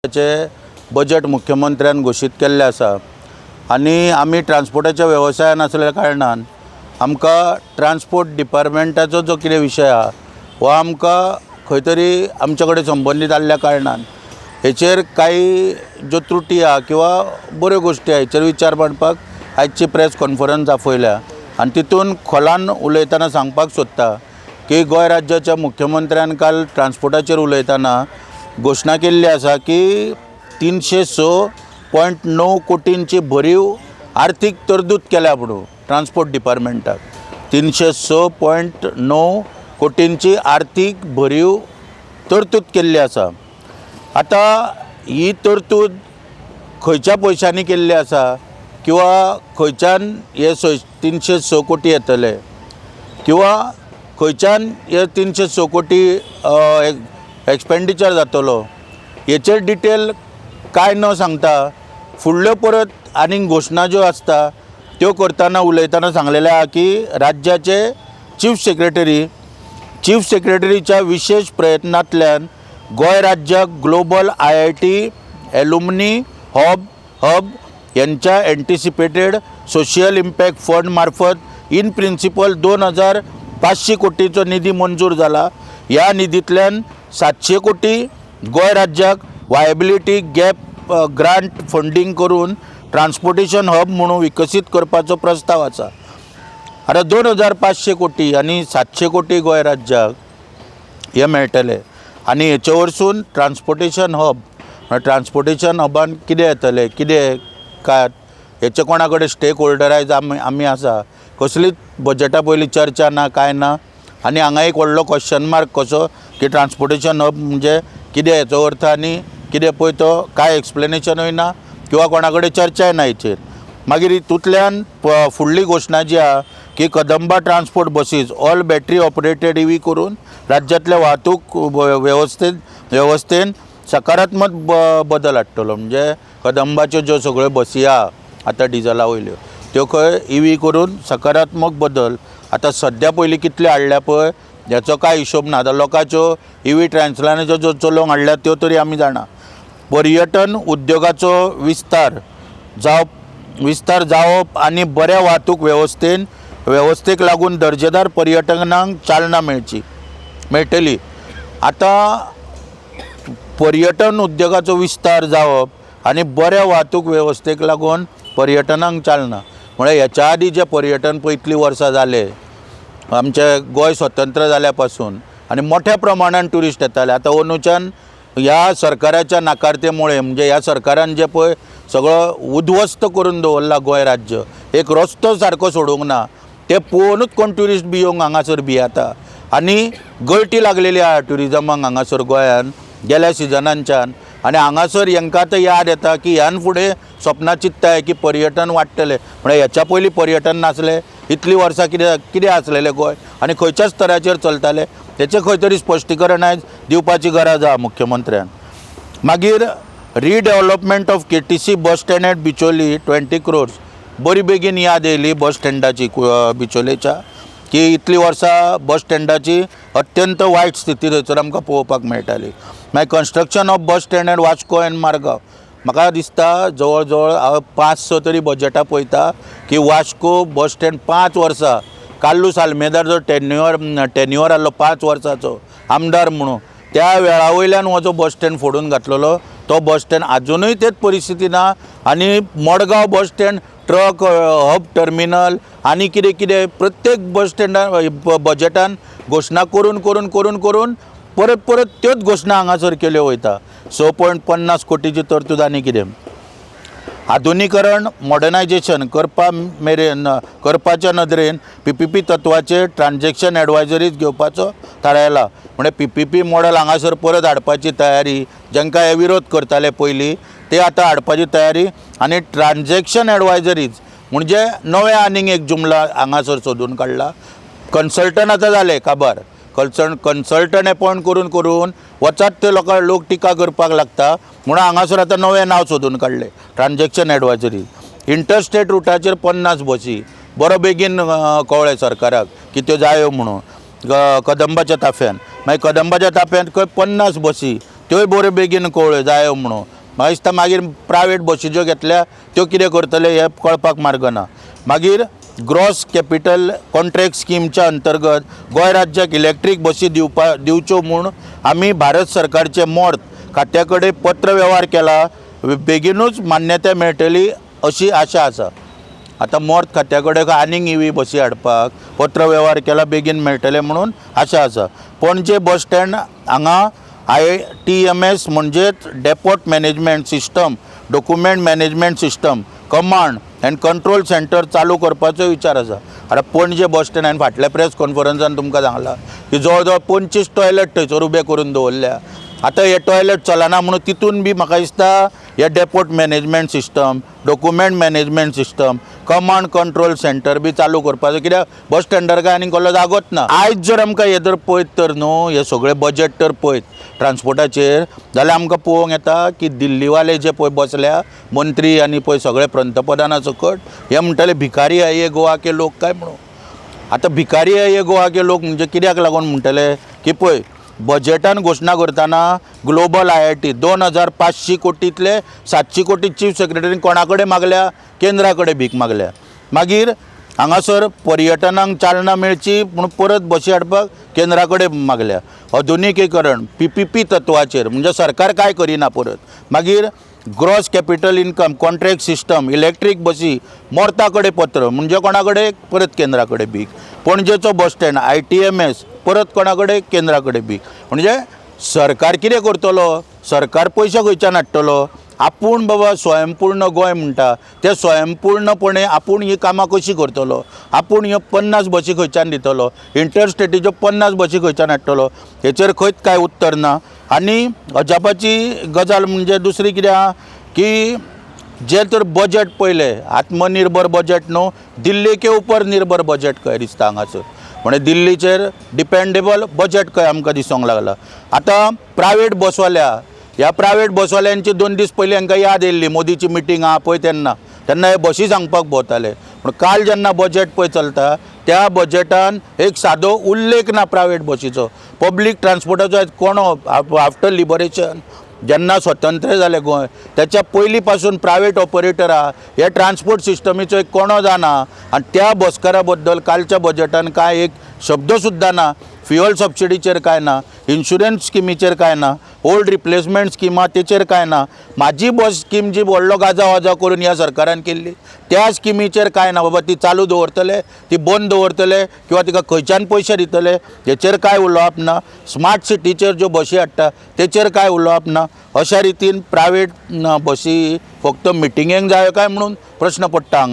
रुपयाचें बजट मुख्यमंत्र्यान घोशीत केल्लें आसा आनी आमी ट्रान्सपोर्टाच्या वेवसायान आसल्या कारणान आमकां ट्रान्सपोर्ट डिपार्टमेंटाचो जो कितें विशय आहा हो आमकां खंय तरी आमचे कडेन संबंदीत आसल्या कारणान हेचेर कांय ज्यो त्रुटी आहा किंवा बऱ्यो गोश्टी आहा हेचेर विचार मांडपाक आयची प्रेस कॉन्फरन्स आपयल्या. आनी तितून खोलान उलयतना सांगपाक सोदता की गोंय राज्याच्या मुख्यमंत्र्यान काल ट्रान्सपोर्टाचेर उलयतना घोशणा केल्ली आसा की 306.9 कोटींची भरीव आर्थीक तरतूद केल्या म्हणून ट्रान्सपोर्ट डिपार्टमेंटाक 306.9 कोटींची आर्थीक भरीव तरतूद केल्ली आसा. आतां ही तरतूद खंयच्या पयशांनी केल्ली आसा किंवा खंयच्यान हे 306 कोटी येतले किंवा खंयच्यान हे 306 कोटी एक्सपेंडिचर जातलो हेचेर डिटेल कांय न सांगता फुडल्यो परत आनीक घोशणा ज्यो आसता त्यो करतना उलयतना सांगलेलें आहा की राज्याचे चीफ सेक्रेटरीच्या विशेश प्रयत्नांतल्यान गोंय राज्याक ग्लोबल IIT एलुमनी हब यांच्या एंटिसिपेटेड सोशियल इम्पॅक्ट फंड मार्फत इन प्रिंसिपल 2500 कोटीचो निधी मंजूर जाला. ह्या निधींतल्यान 700 कोटी गोंय राज्याक वायबिलिटी गॅप ग्रांट फंडींग करून ट्रान्सपोर्टेशन हब म्हणून विकसीत करपाचो प्रस्ताव आसा. आतां 2500 कोटी आनी 700 कोटी गोंय राज्याक हे मेळटले आनी हेचे वरसून ट्रान्सपोर्टेशन हब, ट्रान्सपोर्टेशन हबान कितें येतलें, कितें काय हेचे कोणा कडेन स्टेक होल्डर आयज आमी आसा, कसलीच बजटा पयलीं चर्चा ना, कांय ना. आनी हांगा एक व्हडलो क्वेश्चन मार्क कसो की ट्रान्सपोर्टेशन हब म्हणजे कितें हेचो अर्थ आनी कितें पळय तो कांय एक्सप्लेनेशनूय ना किंवा कोणा कडेन चर्चाय ना हेचेर. मागीर हितूंतल्यान फुडली घोशणा जी आहा की Kadamba transport buses all battery operated EV करून राज्यांतल्या वाहतूक वेवस्थेन सकारात्मक बदल हाडटलो. म्हणजे कदंबाच्यो ज्यो सगळ्यो बसी आहा आतां डिजला वयल्यो त्यो खंय इवी करून सकारात्मक बदल. आतां सद्या पयलीं कितल्यो हाडल्या पळय हेचो कांय हिशोब ना. आतां लोकांच्यो इवी ट्रान्सलानाच्यो ज्यो चलोवंक हाडल्या त्यो तरी आमी जाणा. पर्यटन उद्योगाचो विस्तार जावप आनी बऱ्या वाहतूक वेवस्थेक लागून दर्जेदार पर्यटनाक चालना मेळटली. आतां पर्यटन उद्योगाचो विस्तार जावप आनी बऱ्या वाहतूक वेवस्थेक लागून पर्यटनाक चालना म्हळ्यार हेच्या आदी जें पर्यटन पळय इतलीं वर्सां जालें आमचें गोंय स्वतंत्र जाल्या पासून आनी मोठ्या प्रमाणान ट्युरिस्ट येताले. आतां अंदूच्यान ह्या सरकाराच्या नाकारतेमुळे म्हणजे ह्या सरकारान जें पळय सगळो उद्ध्वस्त करून दवरला गोंय राज्य, एक रस्तो सारको सोडूंक ना, ते पळोवनूच कोण ट्युरिस्ट बी येवंक हांगासर भियेता आनी गळटी लागलेली आहा ट्युरिजमाक हांगासर गोंयान गेल्या सिजनांच्यान. आनी हांगासर हेंकां आतां याद येता की ह्यान फुडें सपनां चिंत्ताय की पर्यटन वाडटलें. म्हळ्यार हेच्या पयलीं पर्यटन नासलें, इतलीं वर्सां कितें कितें आसलेलें गोंय आनी खंयच्या स्तराचेर चलतालें तेचें खंय तरी स्पश्टीकरण आयज दिवपाची गरज आहा मुख्यमंत्र्यान. मागीर redevelopment of KTC bus stand at Bicholim 20 crores. बरी बेगीन याद येयली बस स्टँडाची बिचोलेच्या की इतलीं वर्सां बस स्टँडाची अत्यंत वायट स्थिती थंयसर आमकां पळोवपाक मेळटाली. मागीर construction of bus stand at Vasco and Margao. म्हाका दिसता जवळ जवळ हांव 5-6 तरी बजटां पळयता की वास्को बस स्टँड 5 वर्सां कार्लूस आल्मेदार जो टेन्युअर आहलो 5 वर्सांचो आमदार म्हणून त्या वेळा वयल्यान हो जो बस स्टँड फोडून घातलेलो तो बस स्टँड आजुनूय तेच परिस्थिती ना. आनी Madgaon bus stand truck hub terminal आनी कितें कितें प्रत्येक बस स्टँडार बजटान घोशणा करून करून करून करून परत परत त्योच घोशणा हांगासर केल्यो वयता. 6.50 कोटीची तरतूद आनी कितें आधुनिकरण मॉडर्नायजेशन करपा मेरेन करपाच्या नदरेन PPP तत्वाचेर ट्रान्झेक्शन एडवायजरीज घेवपाचो थारायला. म्हणजे PPP model हांगासर परत हाडपाची तयारी, जांकां हे विरोध करताले पयलीं ते आतां हाडपाची तयारी. आनी ट्रान्झेक्शन एडवायजरीज म्हणजे नवें आनीक एक जुमला हांगासर सोदून काडला. कन्सल्टंट आतां जाले काबार, कन्सल्टंट एपॉयंट करून करून वचात ते लोकां लोक टिका करपाक लागता म्हणून हांगासर आतां नवें नांव सोदून काडलें ट्रान्झेक्शन एडवायजरी. इंटरस्टेट रुटाचेर 50 बसी बरो बेगीन कळ्ळें सरकाराक की त्यो जायो म्हणून कदंबाच्या ताफ्यान. मागीर कदंबाच्या ताफ्यान खंय 50 बसी त्योय बऱ्यो बेगीन कवळ्यो जायो म्हणून. म्हाका दिसता मागीर प्रायवेट बशी ज्यो घेतल्या त्यो कितें करतले हें कळपाक मार्ग ना. मागीर ग्रॉस कॅपिटल कॉन्ट्रॅक्ट स्किमच्या अंतर्गत गोंय राज्याक इलेक्ट्रीक बसी दिवच्यो म्हूण आमी भारत सरकारचे मोर्त खात्या कडेन पत्र वेव्हार केला, बेगिनूच मान्यताय मेळटली अशी आशा आसा. आतां मोर्त खात्या कडेन आनीक इवी बसी हाडपाक पत्र वेव्हार केला, बेगीन मेळटले म्हणून आशा आसा. पणजे बस स्टँड हांगा ITMS म्हणजेच depot management system, document management system, command and control centre चालू करपाचो विचार आसा. आतां पणजे बस स्टँड हांवें फाटल्या प्रेस कॉन्फरन्सान तुमकां सांगलां की जवळ जवळ 25 टॉयलेट थंयसर उबे करून दवरल्या. आतां हे टॉयलेट चलना म्हणून तितून बी म्हाका दिसता हे depot management system, document management system, command control centre बी चालू करपाचो, कित्याक बस स्टँडार काय आनी कसलो जागोच ना. आयज जर आमकां हें जर पळयत तर न्हू, हे सगळें बजट तर पळयत ट्रान्सपोर्टाचेर जाल्यार आमकां पळोवंक येता की दिल्लीवाले जे पळय बसल्या मंत्री आनी पळय सगळे पंतप्रधाना सकट हे म्हणटले भिकारी है ये गोवा के लोग काय म्हणून. आतां भिकारी है ये गोवा के लोक म्हणजे कित्याक लागून म्हणटले की पळय बजेटान घोशणा करतना ग्लोबल IIT 2500 कोटींतले 700 कोटी चीफ सेक्रेटरीन कोणा कडेन मागल्या? केंद्रा कडेन भीक मागल्या. मागीर हांगासर पर्यटनाक चालना मेळची म्हूण परत बशी हाडपाक केंद्रा कडेन मागल्या. आधुनिकीकरण PPP तत्वाचेर म्हणजे सरकार काय करिना परत. मागीर gross capital income contract system, electric बसी मोर्ता कडेन पत्र म्हणजे कोणा कडेन? परत केंद्रा कडेन भीक. पणजेचो बस स्टँड ITMS परत कोणा कडेन? केंद्रा कडेन भीक. म्हणजे सरकार कितें करतलो? सरकार पयशे खंयच्यान हाडटलो? आपूण बाबा स्वयंपूर्ण गोंय म्हणटा, ते स्वयंपूर्णपणे आपूण ही कामां कशीं करतलो? आपूण ह्यो 50 बसी खंयच्यान दितलो? इंटरस्टेटीच्यो 50 बसी खंयच्यान हाडटलो? हेचेर खंयच कांय उत्तर ना. आनी अजापाची गजाल म्हणजे दुसरी कितें आहा की जे तर बजट पळयलें, आत्मनिर्भर बजट न्हू, दिल्ली के उपर निर्भर बजट कशें दिसता हांगासर. म्हणजे दिल्लीचेर डिपेंडेबल बजट कशें आमकां दिसोंक लागला. आतां प्रायवेट बसवाल्या, ह्या प्रायवेट बसवाल्यांची 2 दीस पयलीं हांकां याद येयल्ली मोदीची मिटींग आहा पळय तेन्ना, तेन्ना हे बशी सांगपाक भोंवताले. पूण काल जेन्ना बजट पळय चलता त्या बजटान एक सादो उल्लेख ना प्रायवेट बशीचो. पब्लीक ट्रान्सपोर्टाचो कोणो आफ्टर लिबरेशन जेन्ना स्वतंत्र जालें गोंय त्याच्या पयलीं पासून प्रायवेट ऑपरेटर आहा, हे ट्रान्सपोर्ट सिस्टमीचो एक कोणो जाणा आनी त्या बसकारा बद्दल कालच्या बजटान कांय एक शब्द सुद्दां ना. फ्युअल सबसिडीचेर कांय ना, इन्शुरन्स स्किमीचेर कांय ना, ओल्ड रिप्लेसमेंट स्कीम आहा तेचेर कांय ना, म्हाजी बस स्कीम जी व्हडलो गाजा वाजा करून ह्या सरकारान केल्ली त्या स्किमीचेर कांय ना. बाबा ती चालू दवरतले, ती बंद दवरतले किंवा तिका खंयच्यान पयशे दितले हेचेर कांय उलोवप ना. स्मार्ट सिटीचेर ज्यो बशी हाडटा तेचेर कांय उलोवप ना. अशा रितीन प्रायवेट बशी फक्त मिटिंगेक जायो काय म्हणून प्रश्न पडटा हांगा.